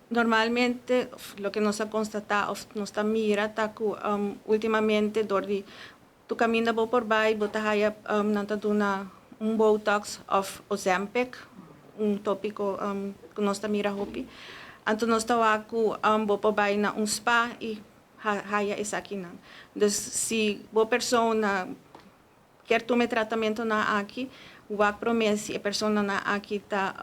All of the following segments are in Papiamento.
Normalmente, loke nos a constata of nos ta mira ta cu ultimamente door di tur caminda bo por bay, bo ta haya nan ta duna un Botox of Ozempic, un topico cu nos ta mira hopi. Anto nos ta wak cu bo por bay na un spa y haya esakinan. Dus si bo persona kier tuma e tratamentonan aki, wak prome si e personanan aki ta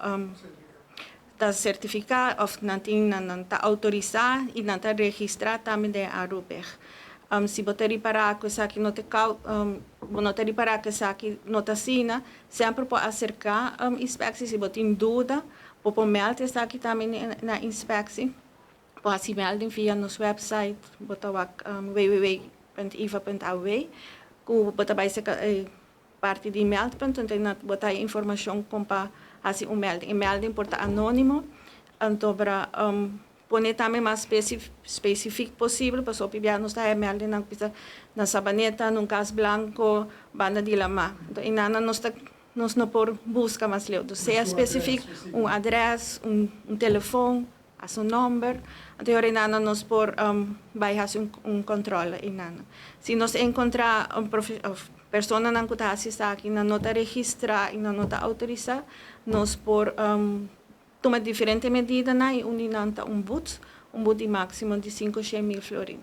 certifica of nan tin nan ta autorisa y nan ta registra tambe den Arubig. Si bo ta ripara cu esaki no ta bo no ta ripara cu esaki no ta asina, semper por acerca inspectie. Si bo tin duda, bo por meld esaki tambe na inspectie. Por haci melding via nos website, bo ta wak www.iva.aw, cu bo ta bay e parti di meldpunt, anto bo ta haya informacion con pa haci un melding. E melding por ta anonimo, anto bra pone tambe mas specific posibel, pasobra hopi bia nos ta haya meldingnan cu bisa na Sabaneta, na un cas blanco, banda di lama. Anto einan nos no por busca mas leu. Dus sea specific, un adres, un telefon, a su nomber. Anto e ora einan nos por bay haci un controle einan. Si nos encontra un personanan cu ta haci esaki, nan no ta registra y nan no ta autorisa, nos por tuma diferente medidanan y un di nan ta un boet, un boet di maximo di 500.000 florin.